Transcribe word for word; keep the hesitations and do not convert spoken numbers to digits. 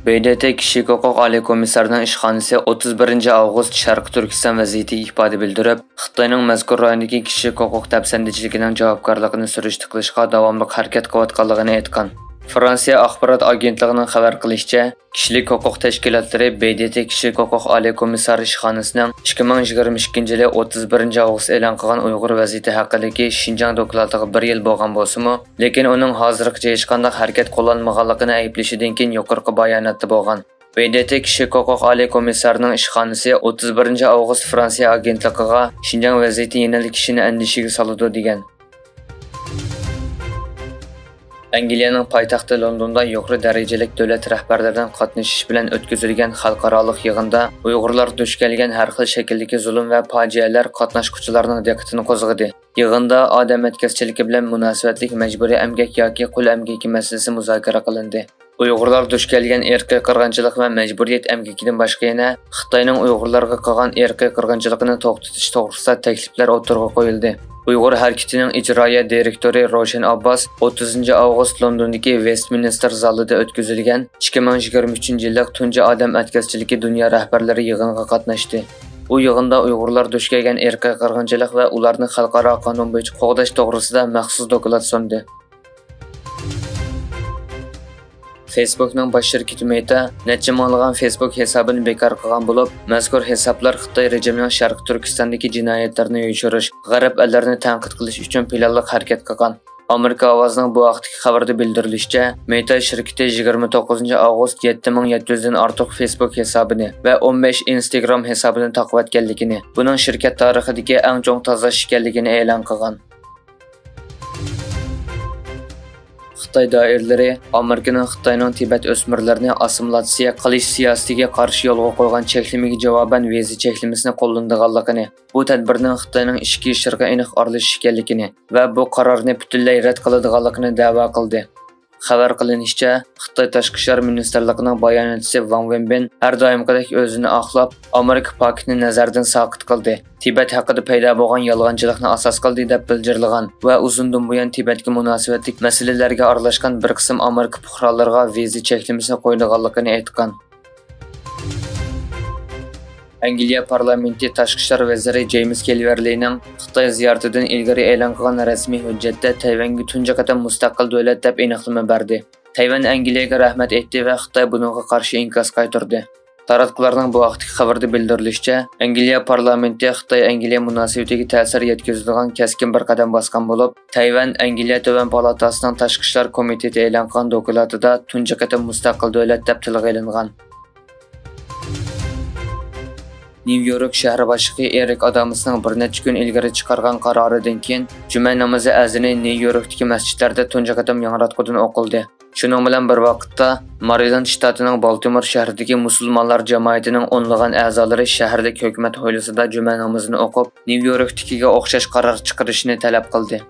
ب د ت كىشىلىك ھوقۇق ئالىي كومىسسارىنىڭ ئىشخانىسى ئوتتۇز بىرىنچى ئاۋغۇست شەرقىي تۈركىستان ۋەزىيىتىگە ئىپادە بىلدۈرۈپ، خىتاينىڭ مەزكۇر رايوندىكى كىشىلىك ھوقۇق دەپسەندىچىلىكىنىڭ جاۋابكارلىقىنى سۈرۈشتە قىلىشقا داۋاملىق ھەرىكەت قىلىۋاتقانلىقىنى ئېيتقان. فرانسىيە ئاخبارات ئاگېنتلىقىنىڭ خەۋەر قىلىشىچە، كىشىلىك ھوقۇق تەشكىلاتلىرى ب د ت كىشىلىك ھوقۇق ئالىي كومىسسارى ئىشخانىسىنىڭ ئىككى مىڭ يىگىرمە ئىككىنچى يىلى ئوتتۇز بىرىنچى ئاۋغۇست ئېلان قىلغان ئۇيغۇر ۋەزىيىتى ھەققىدىكى شىنجاڭ دوكلاتىغا بىر يىل بولغان بولسىمۇ، لېكىن ئۇنىڭ ھازىرغىچە ھېچقانداق ھەرىكەت قوللانمىغانلىقىنى ئەيىبلىشىدىن كېيىن يۇقىرىقى باياناتتا بولغان. ب د ت كىشىلىك ھوقۇق ئالىي كومىسسارىنىڭ ئىشخانىسى ئوتتۇز بىرىنچى ئاۋغۇست فرانسىيە ئاگېنتلىقىغا شىنجاڭ ۋەزىيىتى يەنىلا كىشىنى ئەندىشىگە سالىدۇ، دېگەن. ئەنگلىيەنىڭ پايتەختى لوندوندا يۇقىرى دەرىجىلىك دۆلەت رەھبەرلىرىنىڭ قاتنىشىشى بىلەن ئۆتكۈزۈلگەن خەلقئارالىق يىغىندا ئۇيغۇرلار دۇچ كەلگەن ھەر خىل شەكىلدىكى زۇلۇم ۋە پاجىئەلەر قاتناشقۇچىلارنىڭ دىققىتىنى قوزغىدى. يىغىندا ئادەم ئەتكەسچىلىكى بىلەن مۇناسىۋەتلىك مەجبۇرىي ئەمگەك ياكى قۇل ئەمگىكى مەسىلىسى مۇزاكىرە قىلىندى. ئۇيغۇرلار دۇچ كەلگەن ئىرقىي قىرغىنچىلىق ۋە مەجبۇرىيەت ئەمگىكىدىن باشقا يەنە خىتاينىڭ ئۇيغۇرلارغا قىلغان ئىرقىي قىرغىنچىلىقىنى توختىتىش توغرىسىدا تەكلىپلەر ئوتتۇرىغا قويۇلدى. ئۇيغۇر ھەرىكىتىنىڭ ئىجرائىيە دىرېكتورى روشەن ئابباس ئوتتۇزىنچى ئاۋغۇست لوندوندىكى ۋېستمىنستېر زالىدا ئۆتكۈزۈلگەن ئىككى مىڭ يىگىرمە ئۈچىنچى يىللىق تۇنجى ئادەم ئەتكەسچىلىكى دۇنيا رەھبەرلىرى يىغىنىغا قاتناشتى. ئۇ يىغىندا ئۇيغۇرلار دۇچ كەلگەن ئىرقىي قىرغىنچىلىق ۋە ئۇلارنى خەلقئارا قانۇن بويىچە قوغداش توغرىسىدا مەخسۇس دوكلات سۇندى. فېيسبوكنىڭ باش شىركىتى مېتا نەچچە مىڭلىغان فېيسبوك ھېسابىنى بىكار قىلغان بولۇپ، مەزكۇر ھېسابلار خىتاي رېجىمىنىڭ شەرقىي تۈركىستاندىكى جىنايەتلىرىنى يوشۇرۇش، غەرب ئەللىرىنى تەنقىد قىلىش ئۈچۈن پىلانلىق ھەرىكەت قىلغان. ئامېرىكا ئاۋازىنىڭ بۇ ھەقتىكى خەۋىرىدە بىلدۈرۈلۈشىچە، مېتا شىركىتى يىگىرمە توققۇزىنچى ئاۋغۇست يەتتە مىڭ يەتتە يۈزدىن ئارتۇق فېيسبوك ھېسابىنى ۋە ئون بەش ئىنستاگرام ھېسابىنى تاقىۋەتكەنلىكىنى، بۇنىڭ شىركەت تارىخىدىكى ئەڭ چوڭ تازىلاش ئىكەنلىكىنى ئېلان قىلغان. خىتاي دائىرىلىرى ئامېرىكىنىڭ خىتاينىڭ تىبەت ئۆسمۈرلىرىنى ئاسسىمىلياتسىيە قىلىش سىياسىتىگە قارشى يولغا قويغان چەكلىمىگە جاۋابەن ۋىزا چەكلىمىسىنى قوللىنىدىغانلىقىنى، بۇ تەدبىرنىڭ خىتاينىڭ ئىچكى ئىشلىرىغا ئېنىق ئارىلىشىش ئىكەنلىكىنى ۋە بۇ قارارنى پۈتۈنلەي رەت قىلىدىغانلىقىنى دەۋا قىلدى. خەۋەر قىلىنىشىچە، خىتاي تاشقى ئىشلار مىنىستىرلىقىنىڭ باياناتچىسى ۋاڭ ۋېنبىن ھەر دائىمقىدەك ئۆزىنى ئاقلاپ، ئامېرىكا پاكىتىنى نەزەردىن ساقىت قىلدى. تىبەت ھەققىدە پەيدا بولغان يالغانچىلىقنى ئاساس قىلدى، دەپ بىلجىرلىغان ۋە ئۇزۇندىن بۇيان تىبەتكە مۇناسىۋەتلىك مەسىلىلەرگە ئارىلاشقان بىر قىسىم ئامېرىكا پۇقرالىرىغا ۋىزا چەكلىمىسىنى قويىدىغانلىقىنى ئېيتقان. ئەنگلىيە پارلامېنتى تاشقى ئىشلار ۋەزىرى جېيمىس كېلۋېرلىنىڭ خىتاي زىيارىتىدىن ئىلگىرى ئېلان قىلغان رەسمىي ھۆججەتتە تەيۋەنگە تۇنجى قېتىم مۇستەقىل دۆلەت دەپ ئېنىقلىما بەردى. تەيۋەن ئەنگلىيەگە رەھمەت ئېيتتى ۋە خىتاي بۇنىڭغا قارشى ئىنكاس قايتۇردى. تاراتقۇلارنىڭ بۇ ھەقتىكى خەۋىرىدە بىلدۈرۈلۈشىچە، ئەنگلىيە پارلامېنتى خىتاي ئەنگلىيە مۇناسىۋىتىگە تەسىر يەتكۈزىدىغان كەسكىن بىر قەدەم باسقان بولۇپ، تەيۋەن ئەنگلىيە تۆۋەن پالاتاسىنىڭ تاشقى ئىشلار كومىتېتى ئېلان قىلغان دوكلاتىدا تۇنجى قېتىم مۇستەقىل دۆلەت دەپ تىلغا ئېلىنغان. نيۇ يورك شەھەر باشلىقى ئېرىك ئادامسنىڭ بىر نەچچە كۈن ئىلگىرى چىقارغان قارارىدىن كېيىن، جۈمە نامىزى ئەزىنى نيۇ يوركتىكى مەسچىتلەردە تۇنجى قېتىم ياڭراتقۇدىن ئوقۇلدى. شۇنىڭ بىلەن بىر ۋاقىتتا، مارىلاند شتاتىنىڭ بالتىمور شەھىرىدىكى مۇسۇلمانلار جامائىتىنىڭ ئونلىغان ئەزالىرى شەھەردىكى ھۆكۈمەت ھويلىسىدا جۈمە نامىزىنى ئوقۇپ، نيۇ يوركتىكىگە ئوخشاش قارار چىقىرىشنى تەلەپ قىلدى.